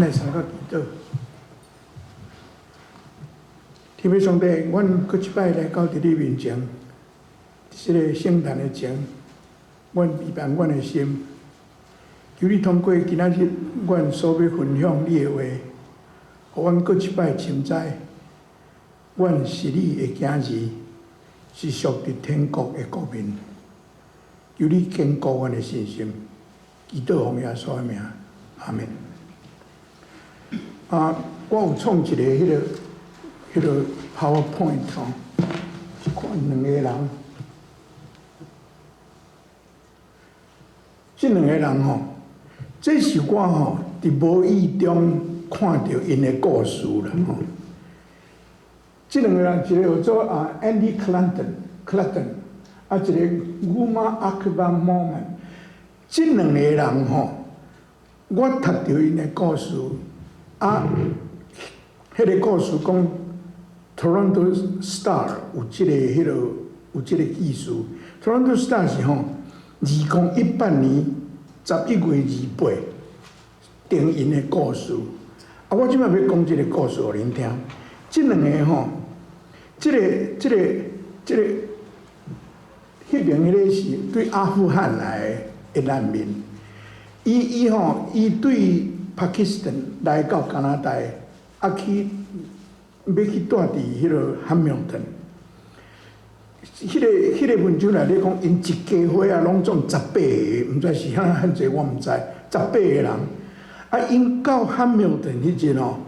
來三個祈禱。天父上帝，阮閣一擺來到佇你面前，這個聖誕的前，阮預備阮的心，求你通過今仔日阮所欲分享你的話，予阮閣一擺深知，阮是你的囝兒，是屬佇天國的國民。求你堅固阮的信心，祈禱奉耶穌的名，阿門。啊，我有創一個彼個 PowerPoint 吼，看兩個人，這兩個人吼，這是我吼佇無意中看著𪜶的故事啦吼。這兩個人，一個叫做啊 Andy Clayton，Clayton，啊一個 Guma Akbar Mohmand。這兩個人吼，我讀著𪜶的故事，啊，彼個故事講 Toronto Star 有這個、彼個有這個記事。Toronto Star 是吼，2018年11月28登𪜶的故事。啊，我這擺欲講這個故事予恁聽。這兩個吼，這個，彼邊彼個是對阿富汗來的難民，伊吼，伊對巴基斯坦來到加拿大，啊去欲去蹛佇彼個漢密爾頓。彼個文章內底講，𪜶一家伙仔攏總十八個，毋知是啥遐濟，我毋知，十八個人。啊，𪜶到漢密爾頓彼陣吼，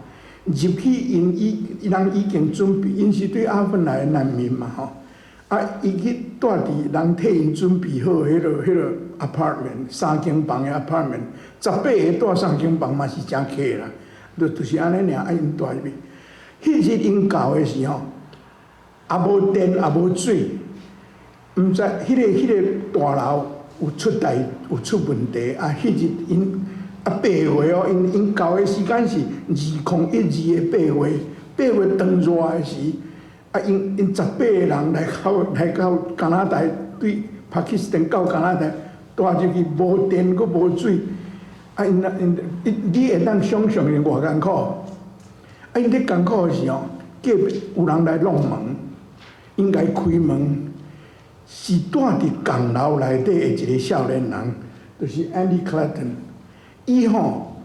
入去𪜶已人已經準備，𪜶是對阿富汗來的難民嘛吼。啊，伊去蹛佇人替𪜶準備好彼個 apartment，三間房的 apartment，十八個蹛三間房嘛是誠客啦，就是按呢爾，啊𪜶蹛入去。彼日𪜶到的時吼，也無電也無水，毋知彼個大樓有出代有出問題啊！彼日𪜶啊八月哦，𪜶到的時間是2012的八月，八月當熱的時，啊𪜶十八個人來到加拿大，對巴基斯坦到加拿大，蹛入去無電閣無水，啊𪜶啊𪜶，你會當想像𪜶偌艱苦？啊𪜶咧艱苦的時候，隔壁有人來弄門，𪜶共伊開門，是蹛佇仝樓內底的一個少年人，就是 Andy Clayton。伊吼，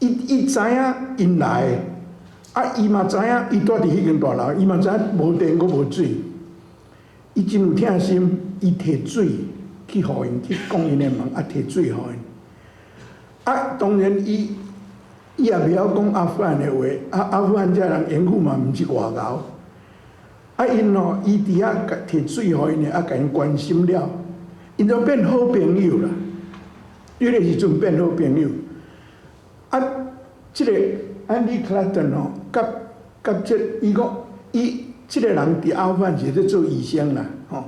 伊知影𪜶來，啊伊嘛知影伊蹛佇彼間大樓，伊嘛知影無電閣無水，伊真有疼心，伊提水去予𪜶，去敲𪜶的門，啊提水予𪜶。啊當然伊也袂曉講阿富汗的話，啊阿富汗這人英語嘛毋是偌𠢕。啊𪜶吼，伊佇遐提水予𪜶的，啊共𪜶關心了，𪜶就變好朋友啦。彼個時陣變好朋友。啊，這個 Andy Clayton 吼，佮這伊講，伊這個人佇阿富汗是咧做醫生啦，吼。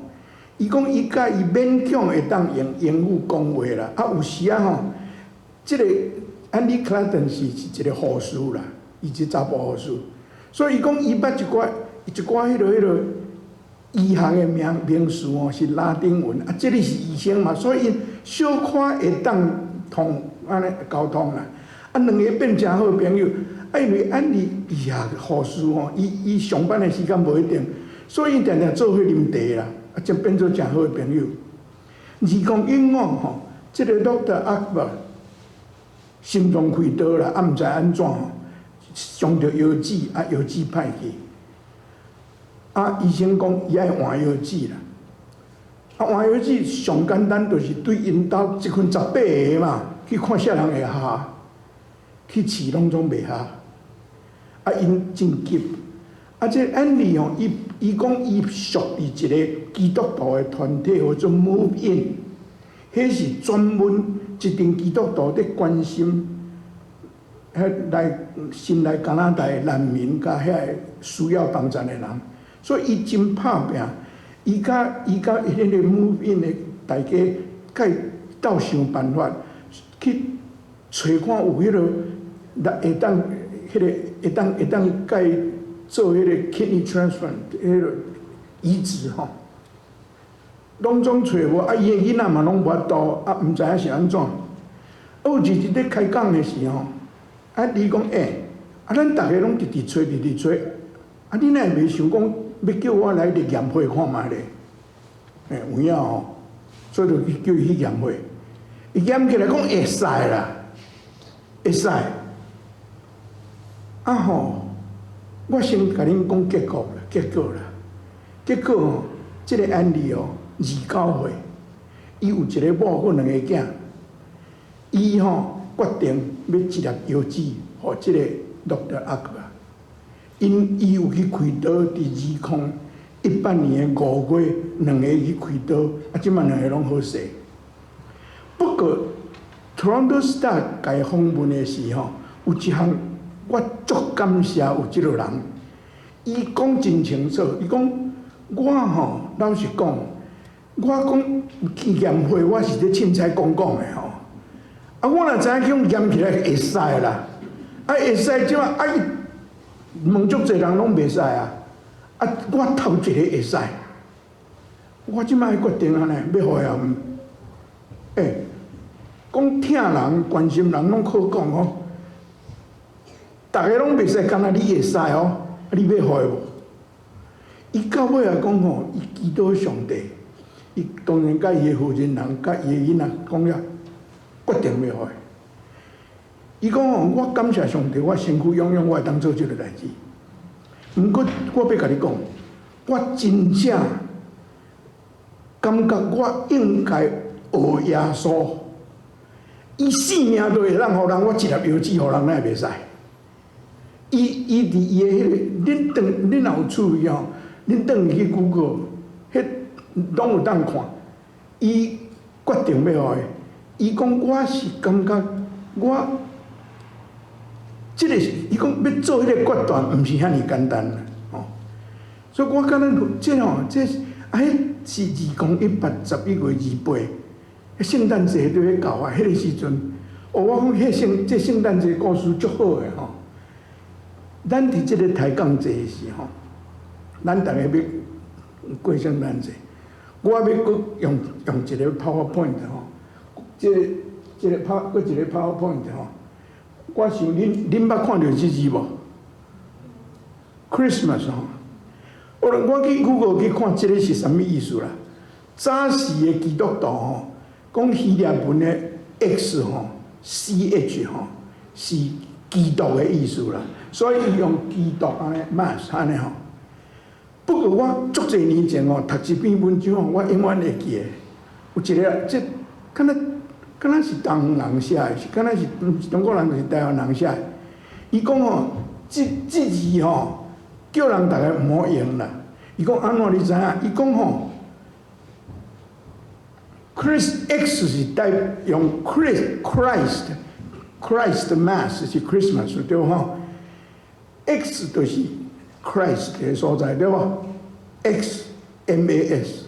伊講伊佮伊勉強會當用英語講話啦。啊，有時仔吼，這個 Andy Clayton 是一個護士啦，伊是查埔護士，所以伊講伊捌一寡彼個醫學的名詞吼是拉丁文，啊，這個是醫生嘛，所以𪜶小可會當通按呢溝通啦。啊，兩个變誠好朋友。啊，因為安妮醫學護士吼，伊上班的時間無一定，所以𪜶定定做伙啉茶啦，啊，才變做誠好的朋友。2015吼，這個 Doctor Akbar 心臟開刀啦，啊，毋知按怎吼，傷著腰子，啊，腰子歹去。啊，醫生講伊愛換腰子啦。啊，換腰子上簡單就是對𪜶兜這群十八个嘛，去看啥人會合，去試攏總袂合。啊，𪜶真急。啊，這安妮吼，伊講伊屬佇一個基督徒的團體，叫做 Move In，彼是專門一陣基督徒佇關心，彼來新來加拿大的難民佮遐个需要幫助的人，所以伊真拍拚，伊佮彼個 Move In 的大家，共伊鬥想辦法去揣看有彼個會當，彼個會當共伊做彼個 kidney transplant，彼個移植吼，攏總揣無，啊，伊的囡仔嘛攏無法度，啊，毋知影是按怎。啊，有一日咧開講的時吼，啊，你講欸，啊，咱逐个攏直直揣，直直揣，啊，你哪會袂想講欲叫我來驗血看覓咧？欸，有影吼，所以就去叫伊去驗血，伊驗起來講會使啦，會使。啊吼，我先共恁講結果啦，結果啦，結果吼，這個案例哦，29歲，伊有一個某，閣兩个囝，伊吼決定欲一粒藥劑予這個 Doctor Akbar，𪜶伊有去開刀，佇2018年的5月，兩个去開刀，啊，這擺兩个攏好勢。不過，Toronto Star 共伊訪問的時吼，有一項我足感謝有這个人，伊講真清楚，伊講我吼老實講，我講去驗血，我是咧凊彩講講的吼。啊，我若知影去驗起來會使啦，啊會使這擺啊伊問足濟人攏袂使啊，啊我頭一个會使，我這擺決定按呢，欲予伊啊？欸，講疼人、關心人攏好講哦，逐个攏袂使，干焦你會使哦，啊你欲予伊無？伊到尾來講吼，伊祈禱上帝，伊當然佮伊的夫人人、佮伊的囡仔講了，決定欲予伊。伊講吼，我感謝上帝，我身軀勇勇，我會當做這个代誌。毋過我欲共你講，我真正感覺我應該學耶穌。伊性命都會當予人，我一粒藥劑予人，哪會袂使？伊伊佇伊的彼个，恁轉恁若有趣味吼，恁轉去 Google，彼攏有當看。伊決定欲予伊，伊講我是感覺我，這个是伊講欲做彼个決斷，毋是遐爾簡單吼。所以我感覺這吼，這啊，彼是201811月28，聖誕節都欲到啊，彼个時陣，哦，我講彼聖這聖誕節故事足好的吼。咱佇這個抬槓節的時吼，咱逐个欲過聖誕節，我欲閣用用一个 PowerPoint 吼，這个這个 Power 閣一个 PowerPoint 吼，我想恁恁捌看著這字無？Christmas 吼，我我去 Google 去看這个是啥物意思啦？早時的基督徒吼，講希臘文的 X 吼，CH 吼，是基督的意思啦，所以伊用基督按呢 Mass 按呢吼。不過我足濟年前吼，讀一篇文章吼，我永遠會記得，有一個這敢若敢若是東人寫的，是敢若是毋是中國人，就是台灣人寫的。伊講吼，這這字吼，叫人逐个毋好用啦。伊講按怎你知影？伊講吼，Chris X 是代用 Chris Christ Christ Mass 是 Christmas 對無？X 就是 Christ 的所在對無？X M A S，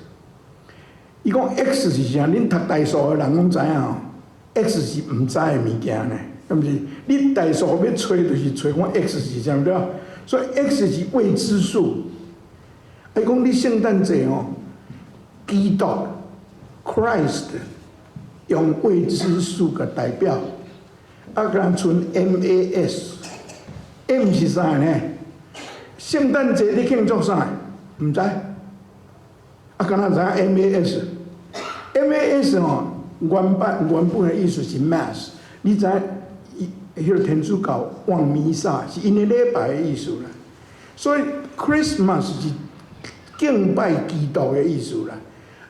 伊講 X 是啥？恁讀代數的人攏知影吼，X 是毋知的物件呢，敢毋是？你代數欲揣就是揣看 X 是啥對無？所以 X 是未知數。伊講你聖誕節吼，基督 Christ 用未知數共代表，啊，敢賰 M A S，M 是啥呢？聖誕節你慶祝啥？毋知。啊，敢若知影 M A S，M A S 吼，原版原本的意思是 Mass，你知伊彼个天主教望彌撒是𪜶的禮拜的意思啦。所以 Christmas 是敬拜基督的意思啦。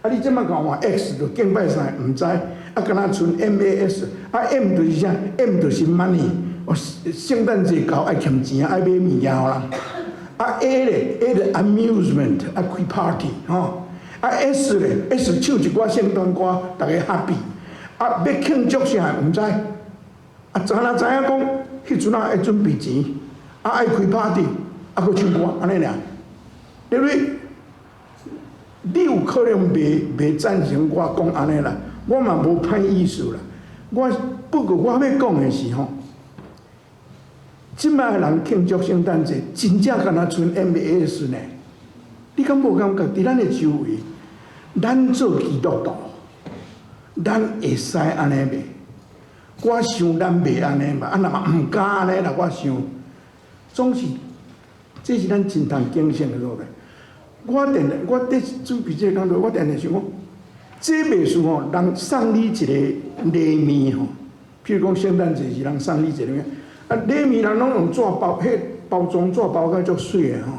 啊，你這擺講話 X 就敬拜啥？毋知。啊，敢若賰 M A S，啊 M 就是啥？M 就是 money。哦，聖誕節到愛儉錢，愛買物件予人。啊 A 咧，A 就 amusement，愛開 party 吼。啊 S 咧，S 唱一寡聖誕歌，逐个 happy。啊，欲慶祝啥？毋知。啊，怎若知影講，彼陣仔愛準備錢，啊愛開 party，啊閣唱歌，按呢爾。對不對？你有可能袂袂贊成我講按呢啦，我嘛無歹意思啦。我不過我欲講的是吼，這擺的人慶祝聖誕節，真正敢若賰 M A S 呢？你敢無感覺？佇咱的周圍，咱做基督徒，咱會使按呢袂？我想咱袂按呢嘛，啊若嘛毋敢按呢啦，我想，總是這是咱真通警醒的所在。我定定我佇準備這个講座，我定定想講，這袂輸吼，人送你一个禮物吼，譬如講聖誕節是人送你一个物，啊禮物人攏用紙包，彼包裝紙包甲足媠的吼。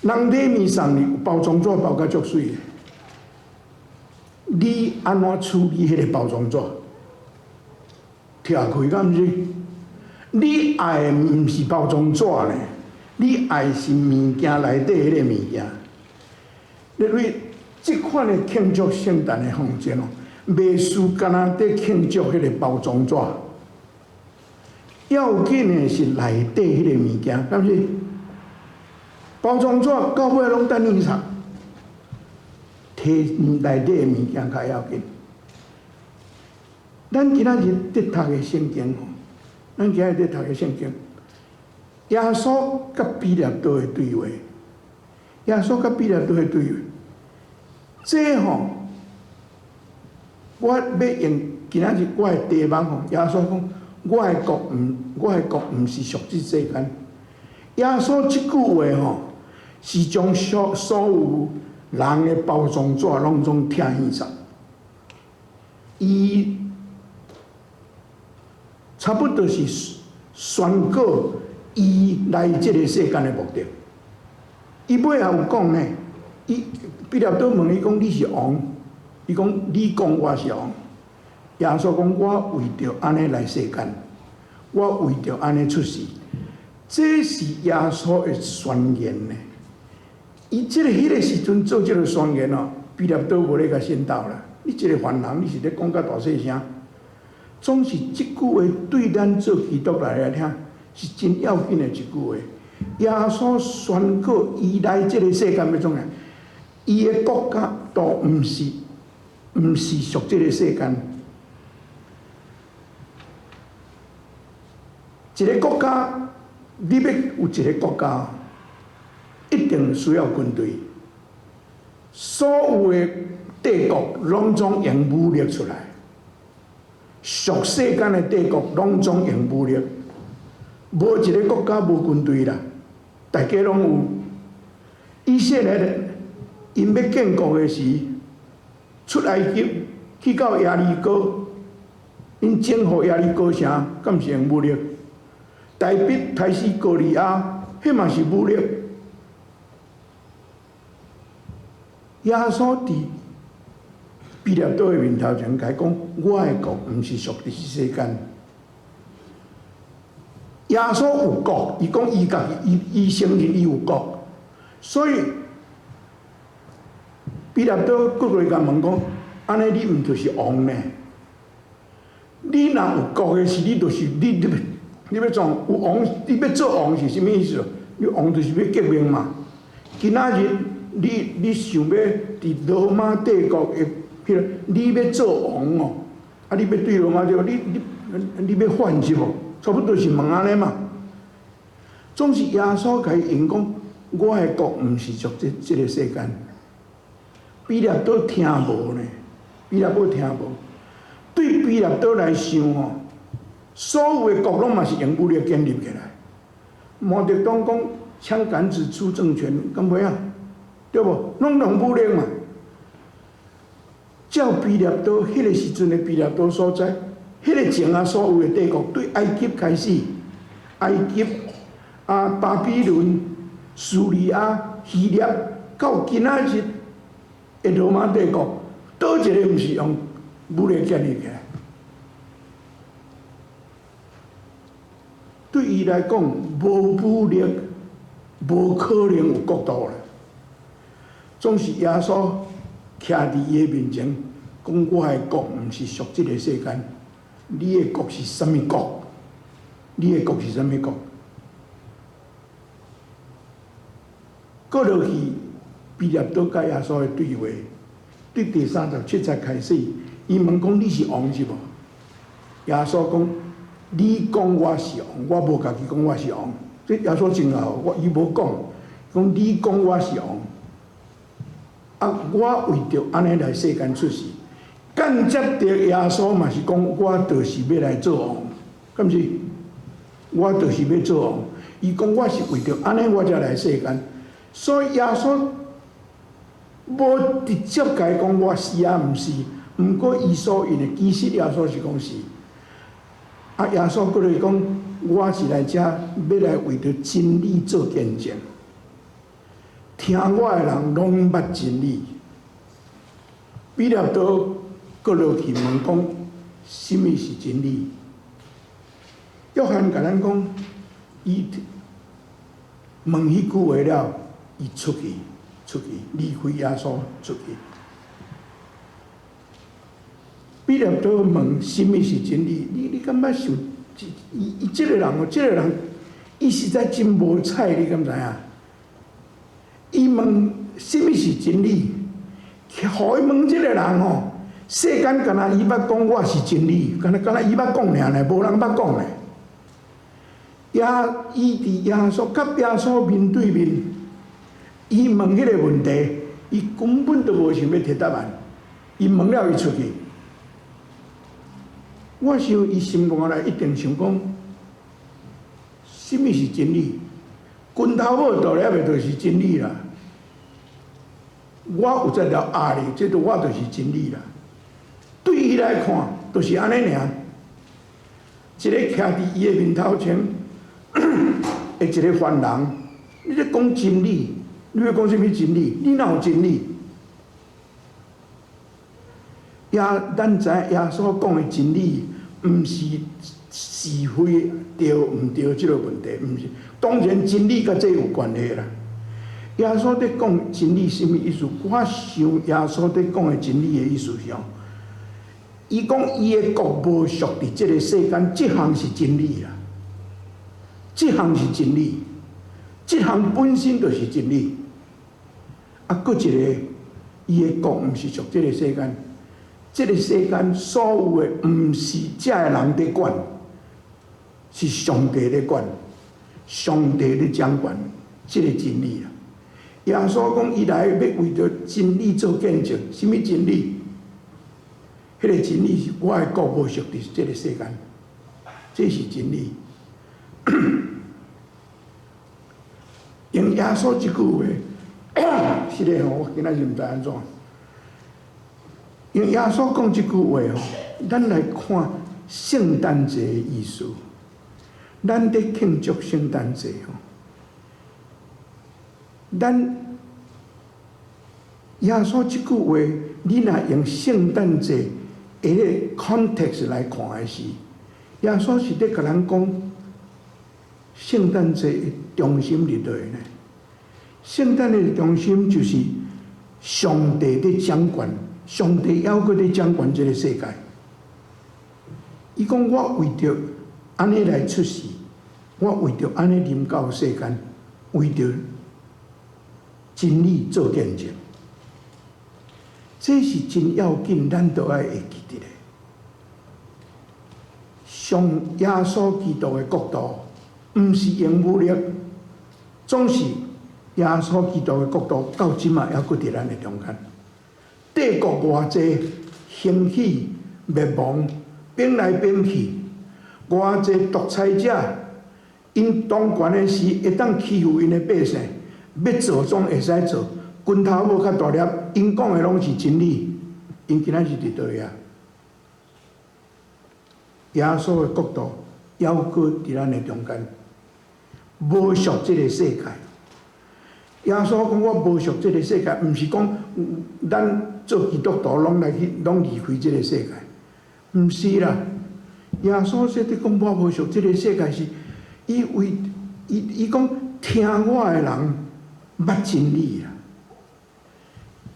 人禮物送你，包裝紙包甲足媠的，你按怎處理彼个包裝紙？拆開敢毋是？你愛的毋是包裝紙呢，你愛是物件內底彼个物件。你為這款的慶祝聖誕的方針哦，袂輸干焦佇慶祝彼個包裝紙。要緊的是內底彼個物件，敢是？包裝紙到尾攏等於啥？提內底的物件較要緊。咱今仔日佇讀的聖經吼，咱今仔日佇讀的聖經，耶穌佮彼拉多的對話，耶穌佮彼拉多的對話，這吼，我欲用今仔日我的題目吼，耶穌講，我的國毋是屬這世間。耶穌這句話吼，是將所有人的包裝紙攏總拆去煞。伊差不多是宣告伊來這个世間的目的。伊尾後有講呢，伊彼拉多問伊講你是王，伊講你講我是王。耶穌講我為著按呢來世間，我為著按呢出世，這是耶穌的宣言呢。伊這个彼个時陣做這个宣言哦，彼拉多無咧共信道啦。你這个凡人，你是咧講甲大細聲。總是這句話對咱做基督徒來聽是真要緊的一句話。耶穌宣告伊來這个世間欲創啥？伊的國家都毋是屬這个世間。一个國家，你欲有一个國家，一定需要軍隊。所有的帝國攏總用武力出來。屬世間的帝國攏總用武力，無一个國家無軍隊啦，大家攏有。以色列人𪜶欲建國的時，出埃及去到耶利哥，𪜶征服耶利哥城，敢毋是用武力？大衛刣死歌利亞，彼嘛是武力。耶穌佇彼拉多的面頭前，共伊講：我的國毋是屬佇這世間。耶穌有國，伊講伊家己，伊承認伊有國，所以彼拉多閣來共問講：按呢你毋就是王呢？你若有國的時，你就是你欲創有王，你欲做王是啥物意思？你王就是欲革命嘛。今仔日你想欲佇羅馬帝國的？彼个你欲做王哦，啊！你欲對羅馬帝國，你欲反是無？差不多是問按呢嘛。總是耶穌共伊應講，我的國毋是屬這個世間。彼拉多聽無呢？彼拉多聽無。對彼拉多來想吼，所有的國攏嘛是用武力建立起來。毛澤東講槍桿子出政權，敢袂啊？對無？攏用武力嘛。照彼拉多彼个時陣的彼拉多所在，彼个前啊，所有的帝國對埃及開始，埃及啊、巴比倫、敘利亞、希臘，到今仔日的羅馬帝國，佗一个毋是用武力建立起來？對伊來講，無武力，無可能有國度啦。總是耶穌徛佇伊的面前，講我的國毋是屬這个世間，你的國是啥物國？你的國是啥物國？閣落去，彼拉多佮耶穌的對話，對第37節開始，伊問講你是王是無？耶穌講，你講我是王，我無家己講我是王。這耶穌真𠢕，我伊無講，講你講我是王。啊！我為著按呢來世間出世，間接著耶穌嘛是講，我就是欲來做王，敢是？我就是欲做王。伊講我是為著按呢，我才來世間。所以耶穌無直接共伊講我是抑毋是，毋過伊所用的其實耶穌是講是。啊，耶穌閣來講，我是來遮欲來為著真理做見證。聽我的人攏捌真理。彼拉多閣落去問講，啥物是真理？約翰共咱講，伊問彼句話了，伊出去，出去，離開耶穌出去。彼拉多問啥物是真理？你感覺想，伊伊這个人哦，這个人，伊實在真無彩，你敢知影？伊問啥物是真理？予伊問這个人吼，世間敢若伊捌講我是真理，敢若敢若伊捌講爾呢，無人捌講呢。耶，伊佇耶穌佮耶穌面對面，伊問彼個問題，伊根本都無想欲提答案。伊問了，伊出去。我想伊心肝內一定想講，啥物是真理？拳頭拇大粒的就是真理啦。我有這條壓力，這就我就是真理啦。對伊來看，就是按呢爾。一个徛佇伊的面頭前，的一个犯人，你咧講真理，你欲講啥物真理？你哪有真理？耶，咱知影耶穌講的真理，毋是是非對毋對這个問題，毋是。當然真理佮這有關係啦。耶穌佇講真理啥物意思？我想耶穌佇講的真理的意思是吼，伊講伊的國無屬佇這个世間，這項是真理啦。這項是真理，這項本身就是真理。啊，閣一个，伊的國毋是屬這个世間，這个世間所有的毋是遮的人佇管，是上帝咧管，上帝咧掌權，這个真理啦。耶穌講，伊來欲為著真理做見證，啥物真理？彼个真理是我的國無屬佇這个世間，這是真理。用耶穌這句話，是的吼，我今仔日毋知按怎。用耶穌講這句話吼，咱來看聖誕節的意思。咱佇慶祝聖誕節吼，咱耶穌這句話，你若用聖誕節的彼個 context 來看的時，耶穌是佇共咱講聖誕節的中心佇佗位呢？聖誕的中心就是上帝佇掌權，上帝猶閣佇掌權這个世界。伊講我為著按呢來出世，我為著按呢臨到世間，為著真理做見證，這是真要緊，咱都愛會記得的。上耶穌基督的國度，毋是用武力，總是耶穌基督的國度到這馬猶閣佇咱的中間。帝國偌濟興起滅亡，變來變去，偌濟獨裁者，𪜶當權的時會當欺負𪜶的百姓，欲做總會使做，拳頭拇較大粒，𪜶講的攏是真理，𪜶今仔日佇佗位啊？耶穌的國度猶閣佇咱的中間，無屬這个世界。耶穌講我無屬這个世界，毋是講咱做基督徒攏來去攏離開這个世界，毋是啦。耶穌說佇講我無屬這个世界是，伊為伊伊講聽我的人捌真理啦，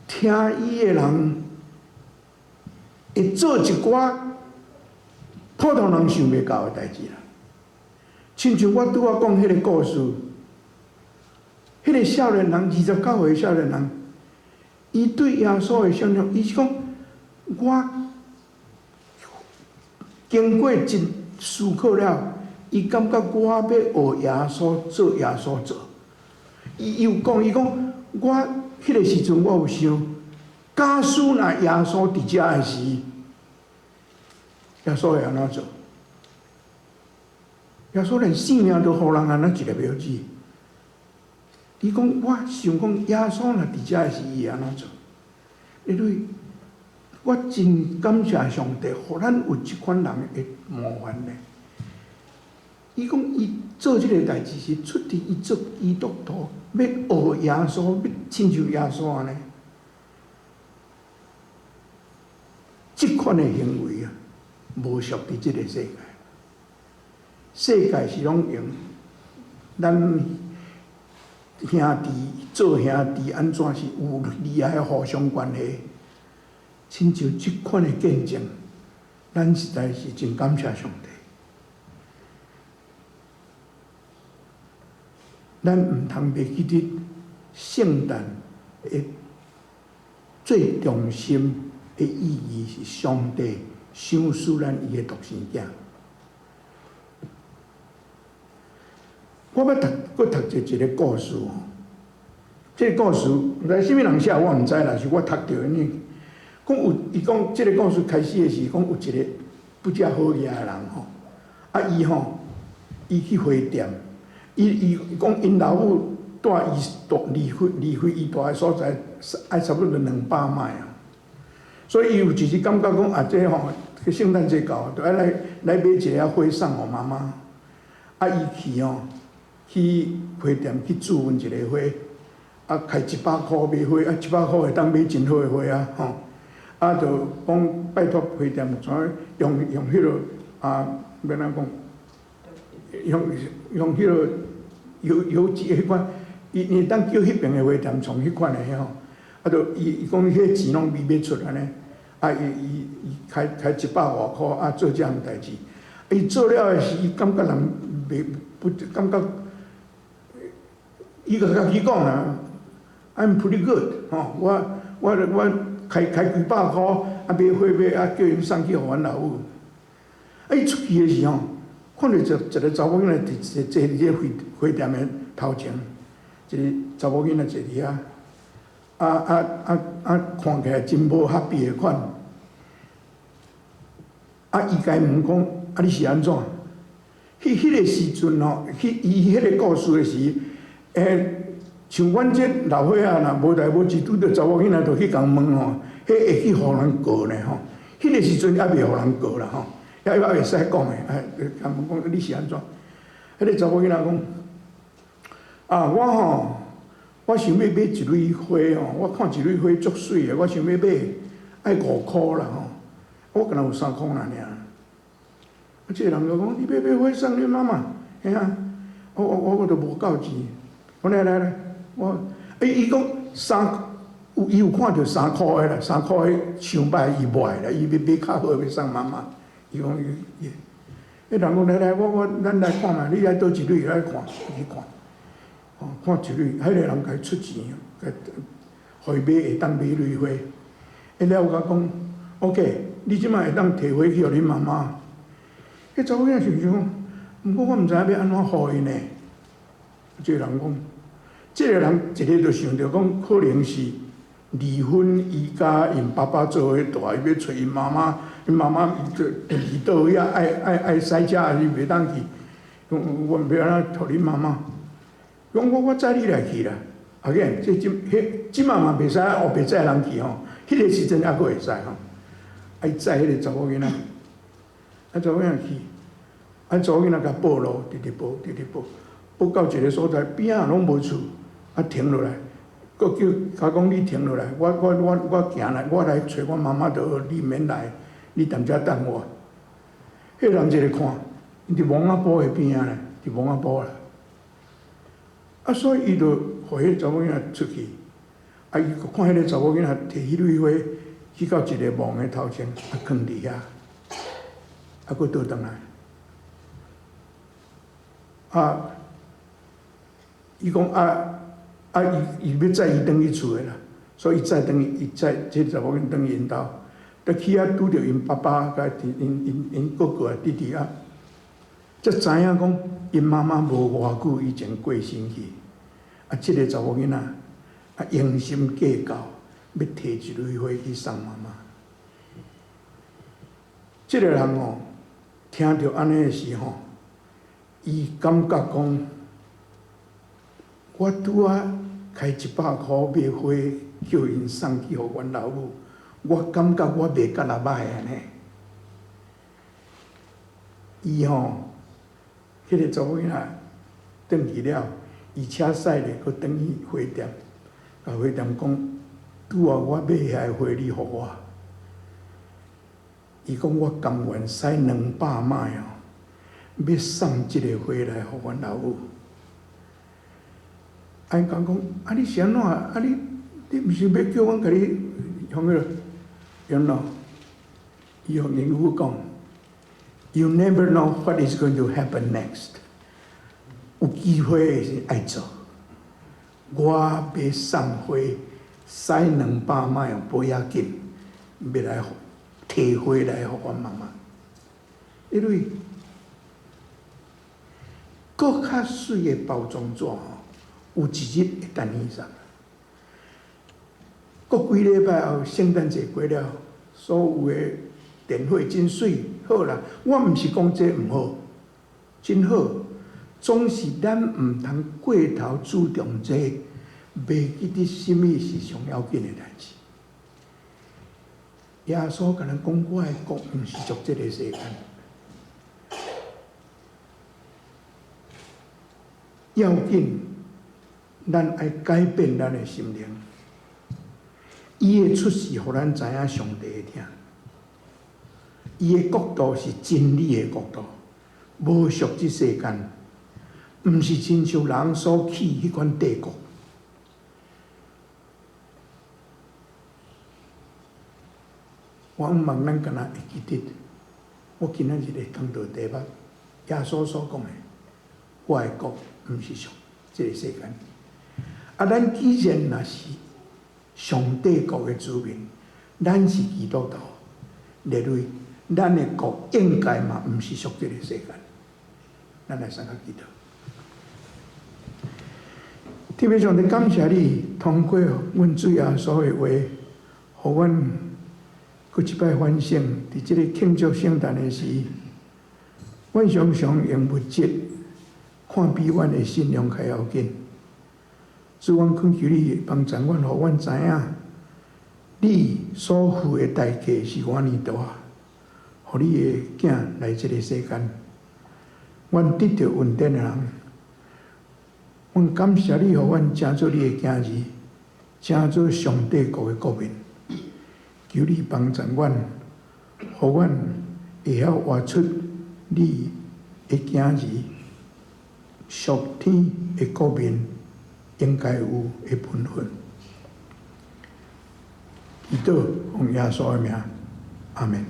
聽伊的人會做一寡普通人想袂到的代誌啦。親像我拄仔講彼个故事，彼个少年人29歲少年人，伊對耶穌的信仰，伊是講我經過真思考了，伊感覺我欲學耶穌做耶穌做。伊有講，伊講我彼个時陣我有想，假使若耶穌佇遮的時，耶穌會按怎做？耶穌連性命都予人按呢一粒毫子。伊講，我想講耶穌若佇遮時，伊會按怎做？因為我真感謝上帝，予咱有這款人的模範呢。伊講伊做這个代誌是出佇伊做基督徒，欲學耶穌，欲親像耶穌按呢。這款的行為啊，無屬佇這个世界。世界是攏用咱兄弟做兄弟，按怎是有利害互相關係。親像這款的見證，咱實在是真感謝上帝。咱毋通袂記得聖誕的最中心的意義是上帝賞賜咱伊的獨生囝。我欲讀，閣讀一個故事吼。這个故事毋知啥物人寫，我毋知啦，是我讀著的呢。講有，伊講這个故事開始的時，講有一個不遮好額的人吼，啊伊吼，伊去花店。伊伊講，𪜶老母蹛伊蹛離開離開伊蹛的所在，愛差不多兩百邁啊。所以伊有一時感覺講啊，這吼聖誕節到，著愛來來買一个花送予媽媽。啊，伊去吼，去花店去注阮一个花，啊，開一百箍買花，啊，一百箍會當買真好的花啊，吼。啊，就講拜託花店怎用用彼个啊，欲按怎講？用用彼个郵郵寄彼款，伊伊會當叫彼爿的花店創彼款的吼，啊，就伊伊講彼個錢攏未欲出按呢，啊，伊伊伊開開一百外箍啊，做這項代誌，伊做了的時，伊感覺人袂不感覺，伊就家己講啦，I'm pretty good 吼，我我我開開幾百箍啊買花買啊叫𪜶送去予阮老母，啊，伊出去的時吼。看著一一个查某囡仔佇坐佇這花花店的頭前，一个查某囡仔坐佇遐，啊啊啊啊，看起來真無 happy 的款。啊，伊共伊問講：啊，你是按怎？彼彼个時陣吼，彼伊彼个故事的時，欸，像阮這老歲仔若無代無誌拄著查某囡仔，就去共問吼，彼會去予人告呢吼？彼个時陣猶未予人告啦吼。猶猶會使講的，哎，共問講你是按怎？彼个查某囡仔講：啊，我吼，我想欲買一蕊花吼，我看一蕊花足媠的，我想欲買，愛五箍啦吼，我敢若有三箍爾爾。啊，這个人就講：你欲買花送恁媽媽？嘿啊，我我我著無夠錢。我來來來，我，欸，伊講三，有伊有看著三箍的啦，三箍的傷歹，伊無愛啦，伊欲買較好的欲送媽媽。伊講伊伊，彼人講來來，我我咱來看覓，你愛佗一蕊來看，去看，吼看一蕊，彼個人共伊出錢，共予伊買會當買蕊花。伊了有共講，OK，你這擺會當提花去予恁媽媽。彼查某囡仔想想講，毋過我毋知影欲按怎予伊呢。這个人講，這个人一个就想著講，可能是離婚，伊佮𪜶爸爸做伙蹛，伊欲揣𪜶媽媽。𪜶媽媽就佇離島遐愛愛愛駛車，伊袂當去。講我毋欲按怎予恁媽媽。講我我載你來去啦。啊，個這這彼這擺嘛袂使烏白載人去吼，彼个時陣猶閣會使吼。啊，伊載彼个查某囡仔，啊查某囡仔去，啊查某囡仔共報路，直直報，直直報，報到一个所在邊仔攏無厝，啊停落來，閣叫佮講你停落來，我我我我行來，我來揣我媽媽就好，你毋免來。你踮遮等我。彼个人一个看，伊佇墓仔埔的邊仔咧，佇墓仔埔啦。啊，所以伊就予彼個查某囡仔出去。啊，伊看彼個查某囡仔提彼蕊花去到一个墓的頭前，啊，囥佇遐，啊，閣倒轉來。啊，伊講啊啊，伊伊欲載伊轉去厝的啦，所以伊載轉去，伊載這個查某囡仔轉去𪜶兜。才去遐拄著𪜶爸爸佮𪜶𪜶𪜶哥哥弟弟啊，才知影講𪜶媽媽無偌久以前過身去，啊，這个查某囡仔啊，用心計較，欲提一蕊花去送媽媽。這個人哦，聽著按呢的時吼，伊感覺講，我拄仔開100箍買花，叫𪜶送去予阮老母，我感覺我袂甲若䆀按呢。伊吼，彼個查某囡仔轉去了，伊車駛咧，閣轉去花店，共花店講，拄仔我買遐个花，你予我。伊講我甘願駛200邁哦，欲送這个花來予阮老母。啊，𪜶講講，啊你是按怎？啊你，你毋是欲叫阮共你予彼个？You know，伊用英語講，You never know what is going to happen next。有機會的時愛做。我欲送花，駛200邁無要緊，欲來提花來予阮媽媽。因為閣較媠的包裝紙吼，有一日會等伊啥？過幾禮拜後，聖誕節過了，所有的電火真媠，好啦。我毋是講這毋好，真好。總是咱毋通過頭注重這個，袂記得啥物是上要緊的代誌。耶穌共咱講，我的國毋是屬這個世間。要緊，咱愛改變咱的心靈。伊的出世，予咱知影上帝的疼。伊的國度是真理的國度，無屬這世間，毋是親像人所起彼款帝國。我向望咱敢若會記得，我今仔日的講道題目，耶穌所講的，我的國毋是屬這個世間。啊，咱既然若是上帝國的子民，咱是基督徒，列位，咱的國應該嘛毋是屬這個世間。咱來三個祈禱。天父上帝，感謝你通過阮主耶穌的話，予阮閣一擺反省，佇這個慶祝聖誕的時，阮常常用物質看比阮的信仰較要緊。主，阮懇求你幫助阮，予阮知影，你所付的代價是偌爾大，予你的囝來這個世間，阮得著恩典的人，阮感謝你，予阮成做你的囝兒，成做上帝國的國民。求你幫助阮，予阮會曉活出你的囝兒屬天的國民應該有的本分。祈禱奉耶穌的名，阿們。